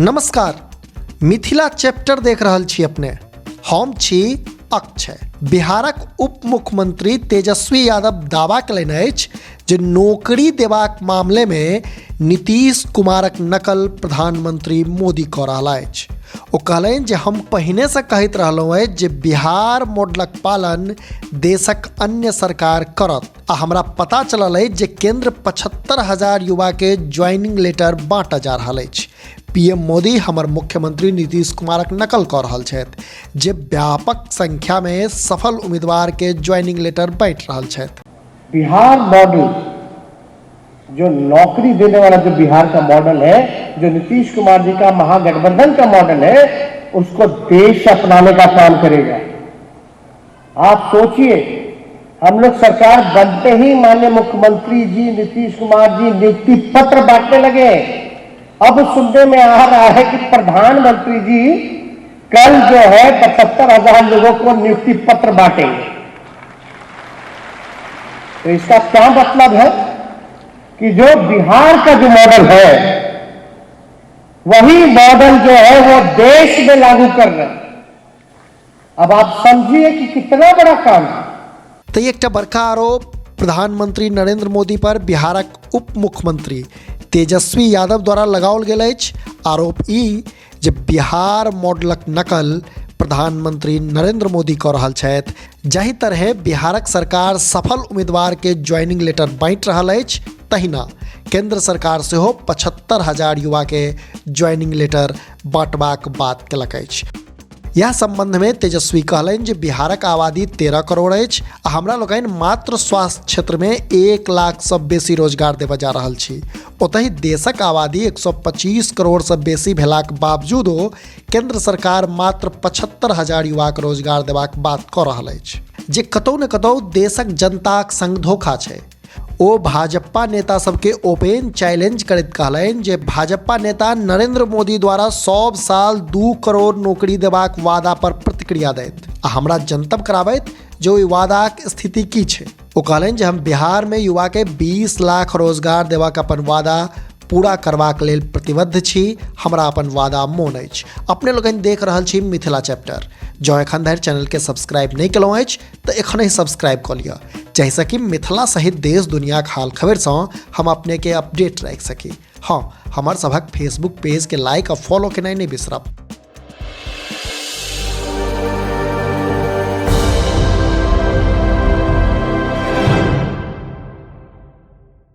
नमस्कार, मिथिला चैप्टर देख रहल छी अपने। हम छी अक्षय। बिहारक उप मुख्यमंत्री तेजस्वी यादव दावा केलनि अछि जे नौकरी देबाक मामले में नीतीश कुमारक नकल प्रधानमंत्री मोदी कऽ रहल अछि। ओ कहलनि जे हम पहिनेसँ कहैत रहलहुँ अछि जे बिहार मॉडलक पालन देशक अन्य सरकार करत आ हमरा पता चलल अछि जे केंद्र 75,000 युवाके ज्वाइनिंग लेटर बाँटऽ जा रहल अछि। पीएम मोदी हमर मुख्यमंत्री नीतीश कुमारक नकल कऽ रहल छथि जे व्यापक संख्यामे सफल उम्मीदवारके ज्वाइनिंग लेटर बाँटि रहल छथि। बिहार मॉडल जो नौकरी देने वाला जो बिहार का मॉडल है, जो नीतीश कुमार जी का महागठबंधन का मॉडल है, उसको देश अपनाने का काम करेगा। आप सोचिए, हम लोग सरकार बनते ही माननीय मुख्यमंत्री जी नीतीश कुमार जी नियुक्ति पत्र बांटने लगे। अब सुनने में आ रहा है कि प्रधानमंत्री जी कल जो है 75,000 लोगों को नियुक्ति पत्र बांटेंगे। तो इसका क्या मतलब है कि जो बिहार का जो मॉडल है वही मॉडल जो है वो देश में लागू कर रहे हैं। अब आप समझिए कि कितना बड़ा काम है। तऽ एकटा बड़का आरोप प्रधानमंत्री नरेंद्र मोदी पर बिहारक उप मुख्यमंत्री तेजस्वी यादव द्वारा लगाओल गेल अछि। आरोप ई जे बिहार मॉडलक नकल प्रधानमंत्री नरेंद्र मोदी कऽ रहल छथि। जाहि तरहे बिहारक सरकार सफल उम्मीदवार के ज्वाइनिंग लेटर बांटि रहल अछि, तहिना केंद्र सरकार सेहो 75,000 युवा के ज्वाइनिंग लेटर बांटबाक बात केलक अछि। यह संबंध में तेजस्वी कहलनि जे बिहारक आबादी 13 करोड़ अछि आ हमरा लोकनि मात्र स्वास्थ्य क्षेत्र में 1 लाख सँ बेसी रोजगार देबय जा रहल छी। ओतहि देशक आबादी 125 करोड़ सँ बेसी भेलाक बावजूदो केंद्र सरकार मात्र 75,000 युवाक रोजगार देबाक बात कऽ रहल अछि, जे कतौ ने कतौ देशक जनताक संग धोखा छै। ओ भाजपा नेता सबके ओपन चैलेंज करैत कहलनि जे भाजपा नेता नरेंद्र मोदी द्वारा सब साल 2 करोड़ नौकरी देबाक वादा पर प्रतिक्रिया दैत आ हमरा जनतब कराबैत जे ओहि वादाक स्थिति की छै। ओ कहलनि जे हम बिहार में युवा के 20 लाख रोजगार देबाक अपन वादा पूरा करबाक लेल प्रतिबद्ध छी, हमरा अपन वादा मोन अछि। अपने लोकनि देख रहल छी मिथिला चैप्टर। जँ एखन धरि चैनल के सब्सक्राइब नहि केलहुँ अछि तऽ एखनहि सब्सक्राइब कऽ लिअ, जाहिसँ कि मिथिला सहित देश दुनियाक हाल खबरिसँ हम अपनेके अपडेट राखि सकी। हँ, हमर सभक फेसबुक पेजके लाइक आ फॉलो केनाइ नहि बिसरब।